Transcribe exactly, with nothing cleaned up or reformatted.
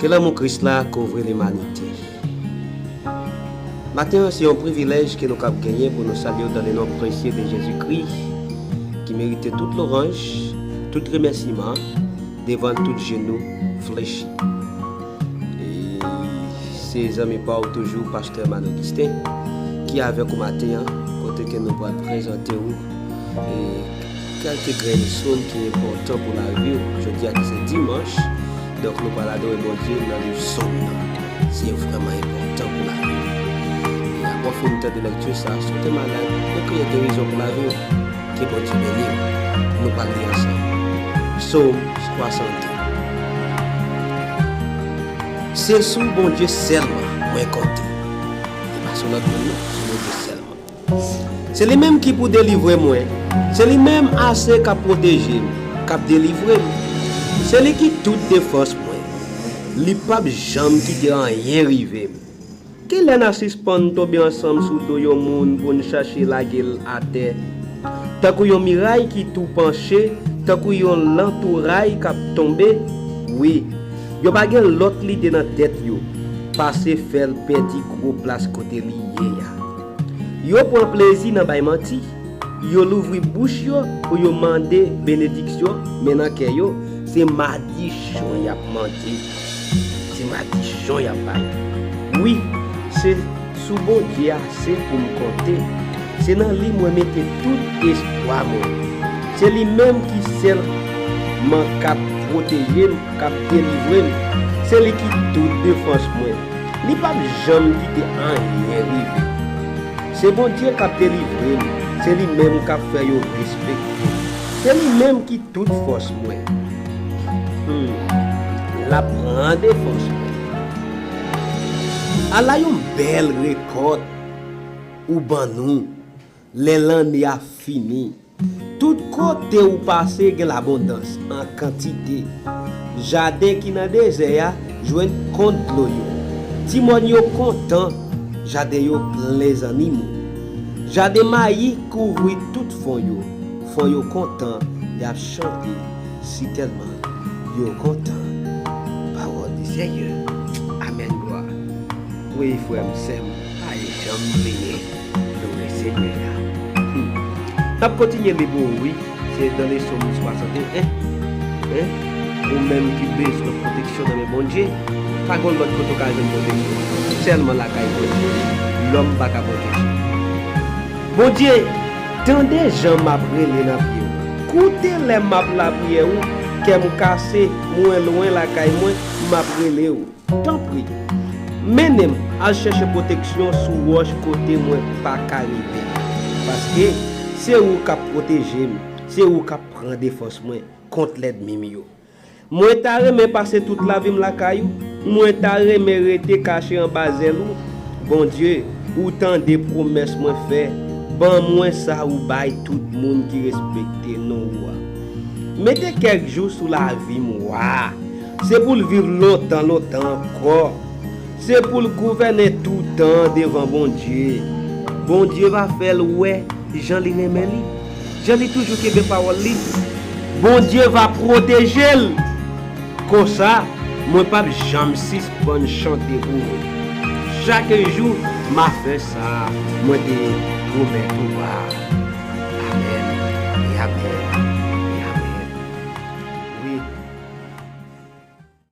Ke lanmou Kris la kouvri limanite. Maten an, se yon privilèj ke nou kab genyen pou nou salye w dans le nom précieux de Jésus-Christ, ki merite tout lwanj, tout remèsiman, devan tout jenou flechi. E se zanmi pa w toujou, Pastè Mano Augustin, ki avèk ou maten an, kote ke nou pral prezante w e kèlke grenn sòm ki enpòtan pou lavi w. Jodi a ki se dimanch, donk nou pral adore Bondye nan liv Sòm nan. Se vrèman enpòtan pou lavi w. E apre w fin tande lèkti sa, si w te malad, nou kriye gerizon pou lavi w. Ke Bondye beni w. Nou pral li ansanm. Sòm swasannde. Se sou Bondye sèlman mwen konte. E pa sou lòt moun non, sou Bondye sèlman. Se li menm ki pou delivre mwen. Se li menm ase k ap pwoteje m, k ap delivre m. Se li ki tout defans mwen. Li p ap janm kite anyen rive m. Kilè n a sispann tonbe ansanm sou do yon moun pou n chache lage l atè? Tankou yon miray ki tou panche, tankou yon lantouray k ap tonbe? Wi, yo pa gen lòt lide nan tèt yo, pase fè l pèdi gwo plas kote li ye a. Yo pran plezi nan bay manti. Yo louvri bouch yo pou yo mande benediksyon, men nan kè yo, se madichon y ap mande. Se madichon y ap bay. Wi, se sou Bondye ase pou m konte. Se nan li mwen mete tout espwa mwen. Se li menm ki sèlman k ap pwoteje m, k ap delivre m. Se li ki tout defans mwen. Li p ap janm kite anyen rive m. Se Bondye k ap delivre m. Se li menm k ap fè yo respekte m. Se li menm ki tout fòs mwen. Hmm. L ap pran defans mwen. Ala yon bèl rekòt ou ban nou lè lanne a fini. Tout kote ou pase gen labondans an kantite. Jaden ki nan dezè a jwenn kont dlo yo. Ti mòn yo kontan, jaden yo plen zannimo. Jaden mayi kouvri tout fon yo. Fon yo kontan, y ap chante, sitèlman yo kontan. Pawòl de Seyè. Amèn, glwa. Wi, frè m, sè m, pa janm bliye. Lwe Senyè a. Hmm. N ap kontinye li pou ou, wi. Se dans le Sòm swasannde en. Hein? Ou menm ki bezwen pwoteksyon nan men Bondye, pa gen lòt kote w ka jwenn pwoteksyon. Sèlman lakay Bondye. Lòm pa ka pwoteje. Bondye, tande jan m ap rele nan pye w. Koute lè m ap lapriyè ou, kè m kase, mwen lwen lakay mwen, m ap rele w. Tanpri, mennen m al chèche pwoteksyon sou wòch kote mwen pa ka rive. Paske se ou k ap pwoteje m, se ou k ap pran defans mwen kont lènmi m yo. Mwen ta renmen pase tout lavi m lakay ou, mwen ta renmen rete kache anba zèl ou. Bondye, ou tande pwomès mwen fè, ban mwen sa ou bay tout moun ki respekte non ou a. Mete kèk jou sou lavi m, wa. Se pou l viv lontan, lontan ankò. Se pou l gouvènen toutan devan Bondye. Bondye va fè l wè jan li renmen li, jan li toujou kenbe pawòl li. Bondye va pwoteje l. Konsa, mwen p ap janm sispann chante pou ou. Chak jou, m a fè sa mwen te pwomèt ou a.